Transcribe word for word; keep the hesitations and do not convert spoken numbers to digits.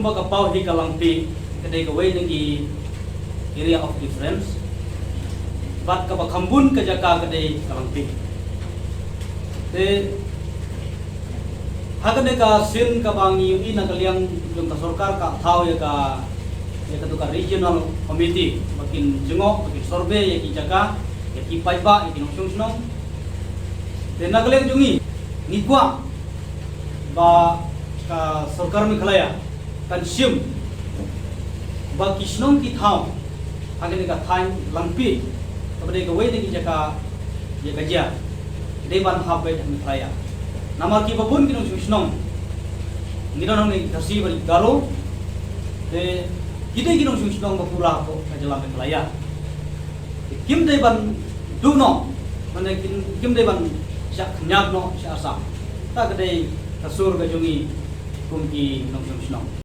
Ba ka Paw hi ka Langpih ka dei kawei na ki area of difference. Bad kaba kham bun ka jaka ka dei ka Langpih. Te ha kane ka sien kaba ngi ïohi na ka liang jong ka sorkar ka thaw ïa ka, ïa ka tu ka regional committee ba kin jngoh, ba kin survey ïa ki jaka, ïa ki paidbah, ïa ki nongshong shnong. Te na ka liang jong ngi, ngi kwah ba ka sorkar Meghalaya kan shim ba ki shnong ki thaw ha kane ka thaiñ Langpih, kaba dei kawei na ki jaka ïa ka jia, dei ban hap beit ha Meghalaya. Namar kiba bun ki nongshong shnong, ngi don hangne ki Khasi bad ki Garo, te ki dei ki nongshong shnong ba pura hapoh ka jylla Meghalaya. Kim dei ban duh noh, mane kim, kim dei ban shah khñiat noh sha Assam. Ta ka dei ka sur ka jong ngi kum ki nongshong shnong.